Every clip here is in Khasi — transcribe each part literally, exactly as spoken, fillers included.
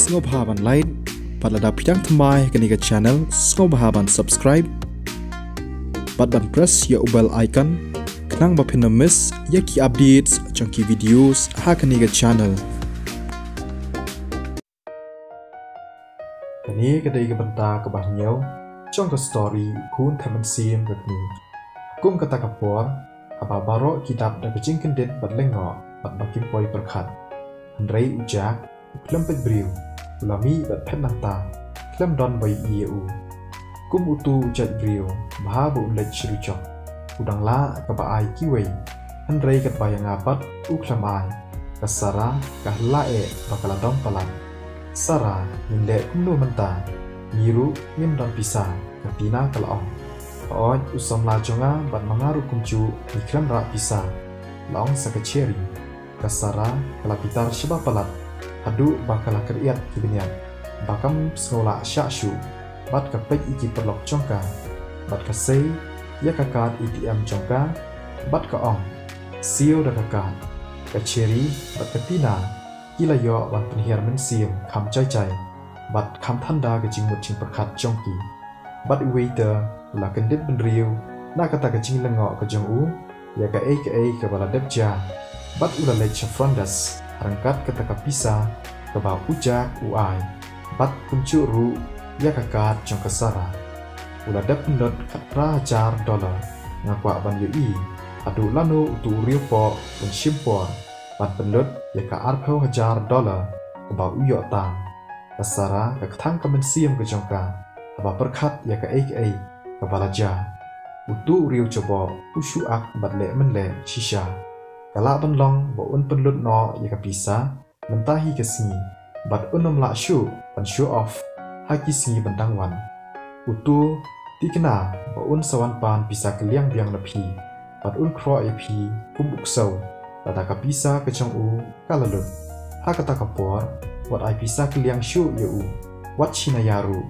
sngewbha ban like, bad lada phi dang thymmai ha kane ka channel, sngewbha ban subscribe bad ban press ïa u bell icon, khnang ba phin ym miss ïa ki updates jong ki videos ha kane ka channel. Kane ka dei ka bynta kaba hynñiew jong ka story U Khun Thep Mynsiem Ka Kmie. Kum kata ka por, haba baroh ki dap da ka jingkyndit bad lyngngoh bad ba kim poi pyrkhat, hynrei u Jack u khlem peit briew, u la mih bad phet nangta, khlem don ba ïohi ïa u. Kum utu u jait briew, bha ba un leit sha dujok, u dang lah kaba ai kiwei, hynrei katba ïa nga pat u khlem ai. Ka Sarah ka hla eh ba ka la dom palat. Sarah, ngin leh kumno mynta? Ngi ruh ngim don pisa, ka Tina ka la ong. Hooid, u samla jong nga bad ma nga ruh kumjuh ngi khlem rah pisa, la ong sa ka Cherry. Ka Sarah ka la bitar shibun palat, haduh ba ka la kyriat ki bniat, ba kam sngew lah shah shuh, bad ka peit ïa ki paralok jong ka, bad ka sei ïa ka card A T M jong ka, bad ka ong, siew da ka card. Ka Cherry bad ka Tina ki la ïoh ban pynhiar mynsiem kham jai jai, bad kham than da ka jingmut jingpyrkhat jong ki. Bad u waiter u la kyndit bynriew na kata ka jinglyngngoh ka jong u ïa kaei kaei kaba la dep jia, bad u la leit sha front desk ryngkat kata ka pisa kaba u Jack u ai, bad kumjuh ruh ïa ka card jong ka Sarah. U la dep pynlut khatphra hajar dollar. Nga kwah ban ïohi haduh lano utu u riewpoh un shim por ban pynlut ïa ka arphew hajar dollar kaba u ïoh tam. Ka Sarah ka kthang ka mynsiem ka jong ka haba pyrkhat ïa kaei kaei kaba la jia. Utu u riewjaboh u shu ak bad leh mynleh shisha. Ka lah ban long ba un pynlut noh ïa ka pisa mynta hi ka sngi, bad un ym lah shuh ban show off ha ki sngi ban dang wan. Utu, thikna ba un sa wan pan pisa kylliang biang na phi, bad un khroh ïa phi kum u ksew lada ka pisa ka jong u ka la lut. Ha kata ka por, wat ai pisa kylliang shuh ïa u, wat shina ïa ruh,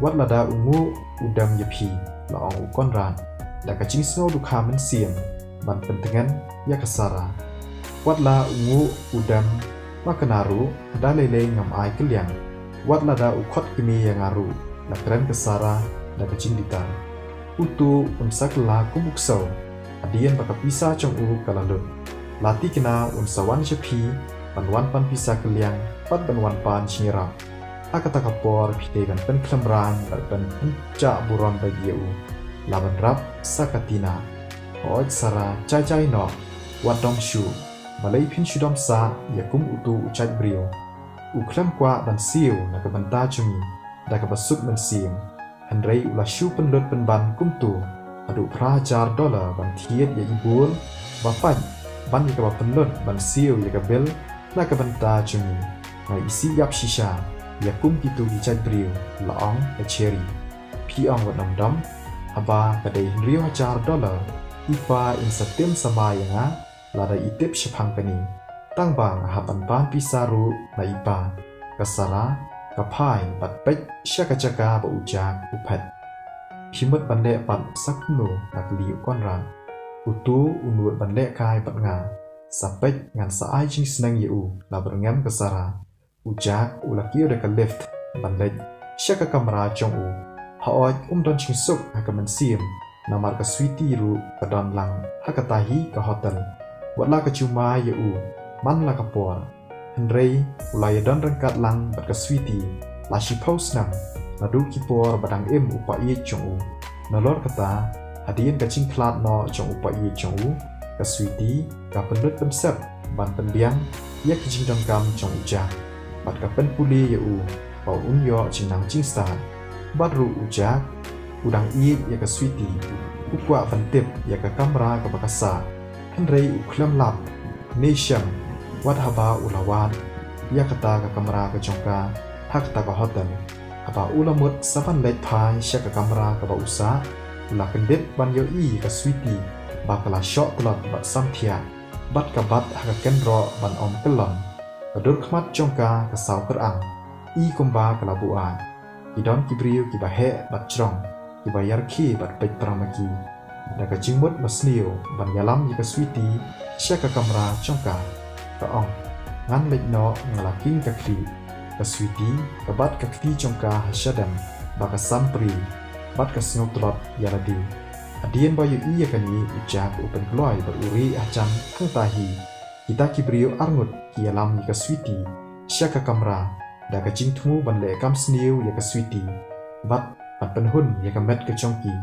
wat lada u nguh u dem ïa phi, la ong u Conrad da ka jingsngew dukha mynsiem ban pyntngen ïa ka Sarah. Wat la u nguh u dem, ma kane ruh da lei lei ngam ai kylliang. Wat lada u khot kmie ïa nga ruh, la kren ka Sarah da ka jingbitar. Utu un sa kylla kum u ksew hadien ba ka pisa jong u ka la lut. La thikna un sa wan sha phi ban wan pan pisa kylliang bad ban wan pan jingïarap. Ha kata ka por phi dei ban pynkhlem rang bad ban pynjah burom bad ïa u. La ban rap sa ka Tina. Hooid Sarah, jai jai noh, wat dom shuh. Balei phin shu dom sah ïa kum utu u jait briew? U khlem kwah ban siew na ka bynta jong ngi da kaba suk mynsiem, hynrei u la shu pynlut pynban kumtu haduh phra hajar dollar ban thied ïa i bul ba pait ban ïa kaba pynlut ban siew ïa ka bill na ka bynta jong ngi. Nga isih ïap shisha ïa kum kitu ki jait briew, la ong ka Cherry. Phi ong wat nym dom, haba ka dei hynriew hajar dollar, i pa in sa tim sa mai ïa nga lada i tip shaphang kane. Tang ba nga hap ban pan pisa ruh na i pa. Ka Sarah ka phai bad peit sha ka jaka ba u Jack u phet. Phi mut ban leh pat sa kumno? La kylli u Conrad. Utu u nud ban leh kai bad nga. Sa peit ngan sa ai jingsneng ïa u, la byrngem ka Sarah. U Jack u la kiew da ka lift ban leit sha ka kamra jong u. Hooid, um don jingsuk ha ka mynsiem namar ka Sweety ruh ka don lang ha kata hi ka hotel. Wat la ka ju mai ïa u man la ka por, hynrei u la ïadon ryngkat lang bad ka Sweety la shiphew snem, naduh ki por ba dang im u paid jong u. Nalor kata, hadien ka jingkhlad noh jong u paid jong u, ka Sweety ka pynlut pynsep ban pynbiang ïa ki jingdonkam jong u Jack, bad ka pynpule ïa u ba un ïoh jingnang jingstad. Bad ruh u Jack u dang ïeit ïa ka Sweety, u kwah ban tip ïa ka kamra kaba ka sah, hynrei u khlem lap ne shem wat haba u la wad ïa kata ka kamra ka jong ka ha kata ka hotel. Haba u la mut sa ban leit phai sha ka kamra kaba u sah, u la kyndit ban ïohi ïa ka Sweety ba ka la shoh tlot bad samthiah, bad ka bat ha ka kynroh ban ym kyllon. Ka dur khmat jong ka ka saw kyrang, i kumba ka la buaid. Ki don ki briew kiba heh bad jrong, kiba ïarkhie bad peit para ma ki. Da ka jingmut ba sniew ban ïalam ïa ka Sweety sha ka kamra jong ka, ka ong, ngan leit noh, nga la king ka khlieh. Ka Sweety ka bat ka kti jong ka ha shadem ba ka sampri bad ka sngew tlot ïa lade. Hadien ba ïohi ïa kane, u Jack u pynkloi bad u rieh hajan. Hangta hi kita ki briew arngut ki ïalam ïa ka Sweety sha ka kamra da ka jingthmu ban leh kam sniew ïa ka Sweety bad ban pynhun ïa ka met ka jong ki.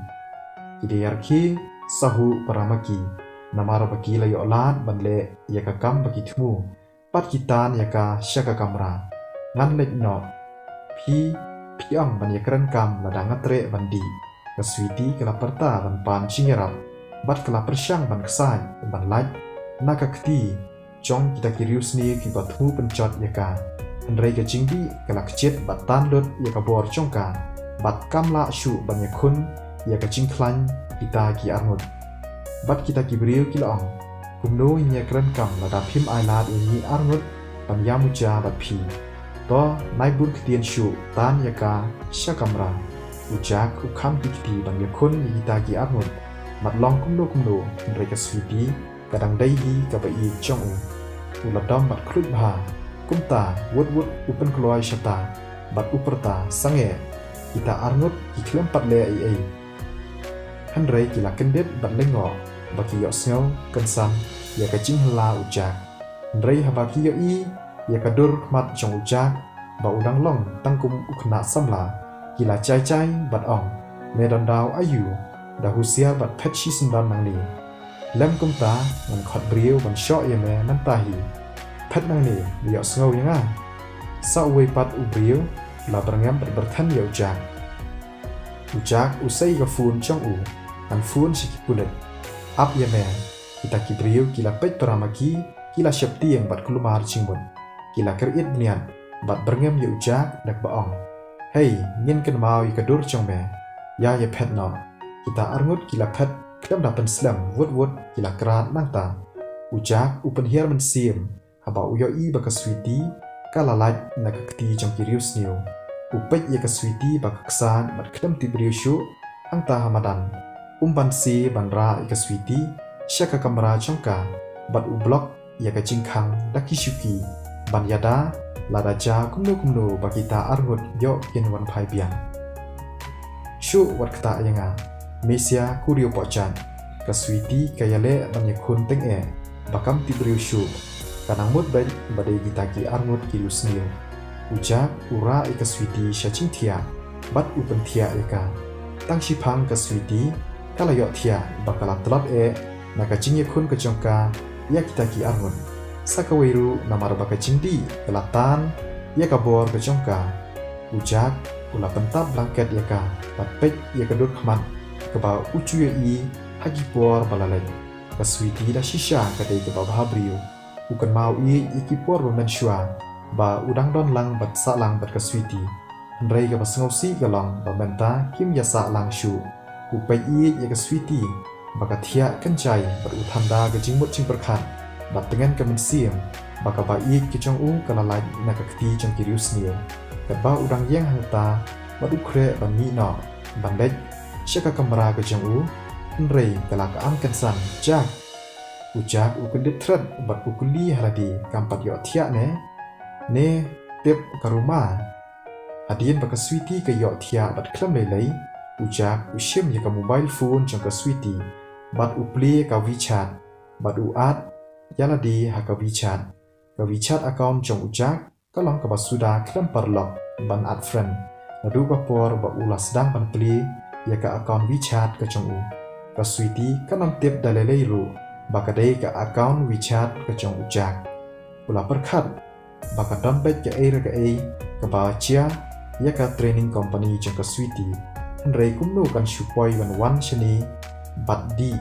Ki da ïarkhie sahuh para ma ki namar ba ki la ïoh lad ban leh ïa ka kam ba ki thmu. Pat ki tan ïa ka sha ka kamra. Ngan leit noh. Phi, phi ong ban ïakren kam lada nga treh ban dih. Ka Sweety ka la pyrta ban pan jingïarap bad ka la pyrshang ban ksaid ban lait na ka kti jong kita ki riewsniew kiba thmu pynjot ïa ka. Hynrei ka jingdih ka la kjit bad tan lut ïa ka bor jong ka bad kam lah shuh ban ïakhun ïa ka jingkhlaiñ kita ki arngut. Bad kita ki briew ki la ong, kumno ngin ïakren kam lada phim ailad ïa ngi arngut ban ïamuja bad phi. To, nai bun ktien shuh, tan ïa ka sha kamra. U Jack u kham ki kti ban ïakhun ïa kita ki arngut bad long kumno kumno, hynrei ka Sweety ka dang dei hi kaba ïeit jong u. U la dom bad khluit bha. Kumta wut wut u pynkloi shata bad u pyrta, sangeh kita arngut ki khlem pat leh ei ei. Hynrei ki la kyndit bad lyngngoh ba ki ïohsngew kynsan ïa ka jinghylla u Jack. Hynrei haba ki ïohi ïa ka dur khmat jong u Jack ba u dang long tang kum u khynnah samla, ki la jai jai bad ong, me don daw aïu, da husiar bad phet shisyndon nangne. Lem kumta ngan khot briew ban shoh ïa me mynta hi. Phet nangne, me ïohsngew ïa nga. Sa uwei pat u briew u la byrngem bad byrthen ïa u Jack. U Jack u sei ïa ka phone jong u, ngan phone sha ki pulit. Ap ïa me. Kita ki briew ki la peit para ma ki, ki la sheptieng bad kulmar jingmut. Ki la kyriat bniat bad byrngem ïa u Jack da kaba ong, hei, ngin kynmaw ïa ka dur jong me. Ïa, ïa phet noh. Kita arngut ki la phet khlem da pynslem, wut wut ki la krat nangta. U Jack u pynhiar mynsiem haba u ïohi ba ka Sweety ka la lait na ka kti jong ki riewsniew. U peit ïa ka Sweety ba ka ksaid bad khlem tip briew shuh. Hangta ha madan um banse ban rah ïa ka Sweety sha ka kamra jong ka bad u block ïa ka jingkhang da ki shuki ban ïada lada jia kumno kumno ba kita arngut ïoh kin wan phai biang. Shuh wat ktah ïa nga, me sia kuriaw pohjat. Ka Sweety ka ïaleh ban ïakhun teng eh ba kam tip briew shuh. Ka nang mut beit ba dei kita ki arngut ki riewsniew. U Jack u rah ïa ka Sweety sha jingthiah bad u pynthiah ïa ka. Tang shiphang ka Sweety ka la ïohthiah ba ka la tlot eh na ka jingïakhun ka jong ka ïa kita ki arngut. Sa kawei ruh namar ba ka jingdih ka la tan ïa ka bor ka jong ka. U Jack u la pyntap blanket ïa ka bad peit ïa ka dur khmat kaba u ju ïohi ha ki por ba la leit. Ka Sweety la shisha ka dei kaba bha briew. U kynmaw ïeit ïa ki por ba mynshuwa ba u dang don lang bad sah lang bad ka Sweety. Hynrei kaba sngewsih ka long ba mynta kim ïa sah lang shuh. U peit ïeit ïa ka Sweety ba ka thiah kynjai bad u thanda ka jingmut jingpyrkhat bad tngen ka mynsiem ba kaba ïeit ka jong u ka la lait na ka kti jong ki riewsniew. Katba u dang ïeng hangta bad u khreh ban mih noh ban leit sha ka kamra ka jong u, hynrei ka la kyang kynsan, Jack. U Jack u kyndit thret bad u kylli ha lade, kam pat ïohthiah ne? Ne tip ka Ruma? Hadien ba ka Sweety ka ïohthiah bad khlem lei lei, u Jack u shim ïa ka mobile phone jong ka Sweety bad u plie ka WeChat bad u add ïa lade ha ka WeChat. Ka WeChat account jong u Jack ka long kaba suda khlem paralok ban add friend. Naduh ka por ba u la sdang ban plie ïa ka account WeChat ka jong u, ka Sweety kam tip da lei lei ruh ba ka dei ka account WeChat ka jong u Jack. U la pyrkhat ba ka don beit kaei re kaei kaba jia ïa ka training company jong ka Sweety. Hynrei kumno kan shu poi ban wan shane bad dih?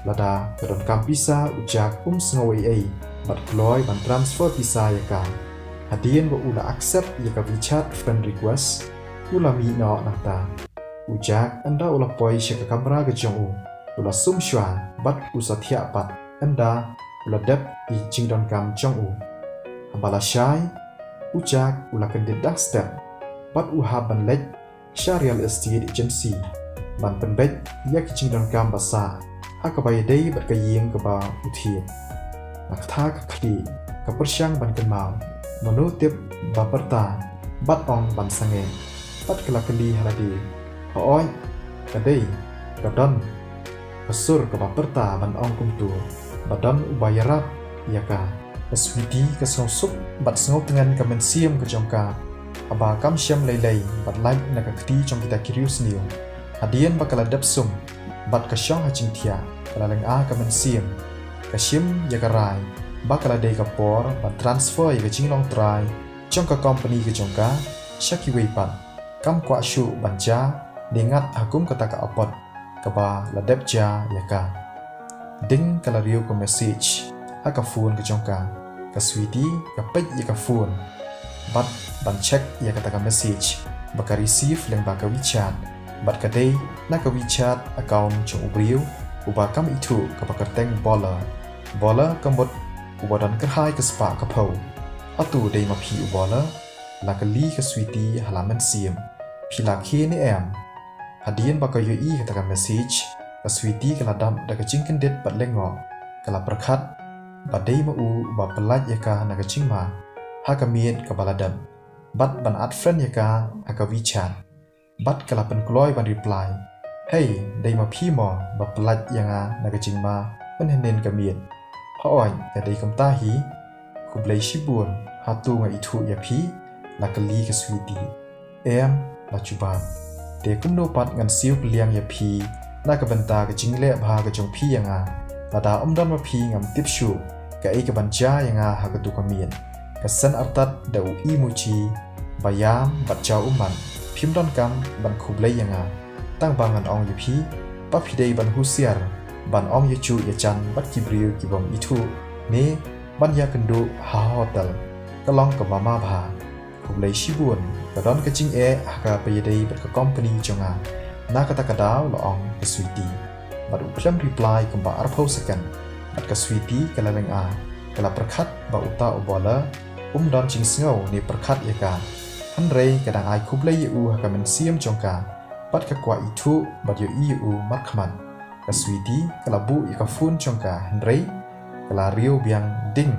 Lada ka donkam pisa, u Jack um sngew ei ei bad kloi ban transfer pisa ïa ka. Hadien ba u la accept ïa ka WeChat friend request, u la mih noh nangta. U Jack ynda u la poi sha ka kamra ka jong u, u la sum shuwa bad u sa thiah pat ynda u la dep ïa ki jingdonkam jong u. Haba la shai, u Jack u la kyndit dang step bad u hap ban leit sha real estate agency ban pynbeit ïa ki jingdonkam ba sah ha kaba ïadei bad ka ïing kaba u thied. Na kata ka khlieh, ka pyrshang ban kynmaw, Mano tip ba pyrta bad ong ban sangeh? Bad ka la kylli ha lade, haoid, ka dei, ka don ka sur kaba pyrta ban ong kumta, ba don uba ïarap ïa ka. Ka Sweety ka sngewsuk bad sngewtngen ka mynsiem ka jong ka, haba kam shym lei lei bad lait na ka kti jong kita ki riewsniew. Hadien ba ka la dep sum bad ka shong ha jingthiah, ka la lynga ka mynsiem, ka shim ïa ka rai ba ka la dei ka por ban transfer ïa ka jinglong trai jong ka company ka jong ka sha kiwei pat. Kam kwah shuh ban jia ne ngat ha kum kata ka apot kaba la dep jia ïa ka. Ding ka la riew ka message ha ka phone ka jong ka. Ka Sweety ka peit ïa ka phone bad ban check ïa kata ka message ba ka receive lyngba ka WeChat, bad ka dei na ka WeChat account jong u briew uba kam ithuh kaba kyrteng Bola. Bola ka mut uba don kyrhai ka spah ka phew. Hato dei ma phi u Bola? La kylli ka Sweety ha la mynsiem. Phi la khie ne em? Hadien ba ka ïohi kata ka message, ka Sweety ka la dap da ka jingkyndit bad lyngngoh. Ka la pyrkhat ba dei ma u uba pyllait ïa ka na ka jingma ha ka miet kaba la dep, bad ban add friend ïa ka ha ka WeChat. Bad ka la pynkloi ban reply, "Hei, dei ma phi mo ba pyllait ïa nga na ka jingma mynhynnin ka miet? Haoid, ka dei kumta hi. Khublei shibun, hato nga ithuh ïa phi?" la kylli ka Sweety. "Em," la jubab. "Te kumno pat ngan siew pylliang ïa phi na ka bynta ka jingleh bha ka jong phi ïa nga, lada ym don ma phi ngam tip shuh kaei kaban jia ïa nga ha katu ka miet." Ka send artat da u emoji ba ïam bad jaw ummat. "Phim donkam ban khublei ïa nga. Tang ba ngan ong ïa phi ba phi dei ban husiar ban ym ïa juh ïa jan bad ki briew ki bym ithuh ne ban ïakynduh ha hotel. Ka long kaba ma bha. Khublei shibun, ka don ka jingeh ha kaba ïadei bad ka company jong nga na kata ka daw," la ong ka Sweety. Bad u khlem reply kumba arphew second. Bad ka Sweety ka la lynga, ka la pyrkhat ba uta u Bola um don jingsngew ne pyrkhat ïa ka. Hynrei ka dang ai khublei ïa u ha ka mynsiem jong ka, bad ka kwah ithuh bad ïohi ïa u markhmat. Ka Sweety ka la buh ïa ka phone jong ka, hynrei ka la riew biang. Ding.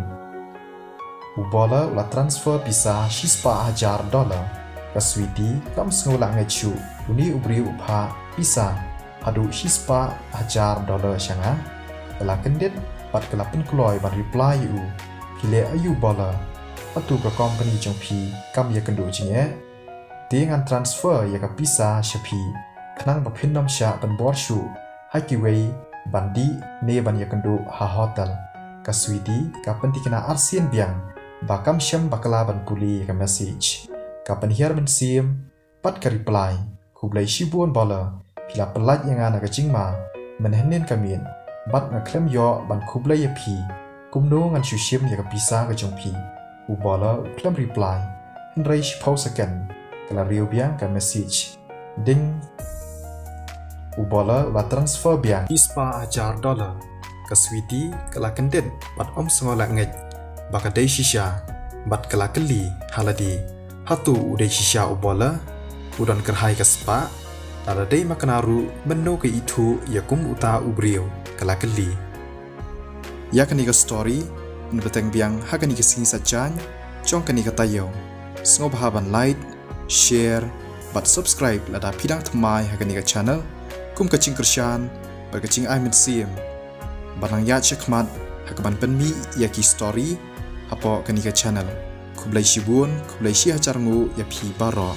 U Bola u la transfer pisa shispah hajar dollar. Ka Sweety kam sngew lah ngeit shuh, une u briew u phah pisa haduh shispah hajar dollar sha nga. Ka la kyndit bad ka la pynkloi ban reply ïa u, "Phi leh aïu Bola? Hato ka company jong phi kam ïakynduh jingeh? Te ngan transfer ïa ka pisa sha phi, khnang ba phin ym shah pynbor shuh ha kiwei ban dih ne ban ïakynduh ha hotel." Ka Sweety ka pyntikna arsien biang ba kam shym bakla ban pule ïa ka message. Ka pynhiar mynsiem bad ka reply, "Khublei shibun Bola, phi la pyllait ïa nga na ka jingma mynhynnin ka miet, bad nga khlem ïoh ban khublei ïa phi. Kumno ngan shu shim ïa ka pisa ka jong phi?" U Bola u khlem reply. Hynrei shiphew second ka la riew biang ka message. Ding. U Bola u la transfer biang shispah hajar dollar. Ka Sweety ka la kyndit bad ym sngew lah ngeit ba ka dei shisha, bad ka la kylli ha lade, "Hato u dei shisha u Bola? U don kyrhai ka spah. Lada dei ma kane ruh, mynno ka ithuh ïa kum uta u briew?" ka la kylli. Ïa kane ka story yn bteng biang ha kane ka sngi Saitjaiñ jong kane ka taïew. Sngewbha ban like, share bad subscribe lada phi dang thymmai ha kane ka channel, kum ka jingkyrshan bad ka jingai mynsiem ban nang ïaid shakhmat ha kaban pynmih ïa ki story hapoh kane ka channel. Khublei shibun, khublei shihajar nguh ïa phi baroh.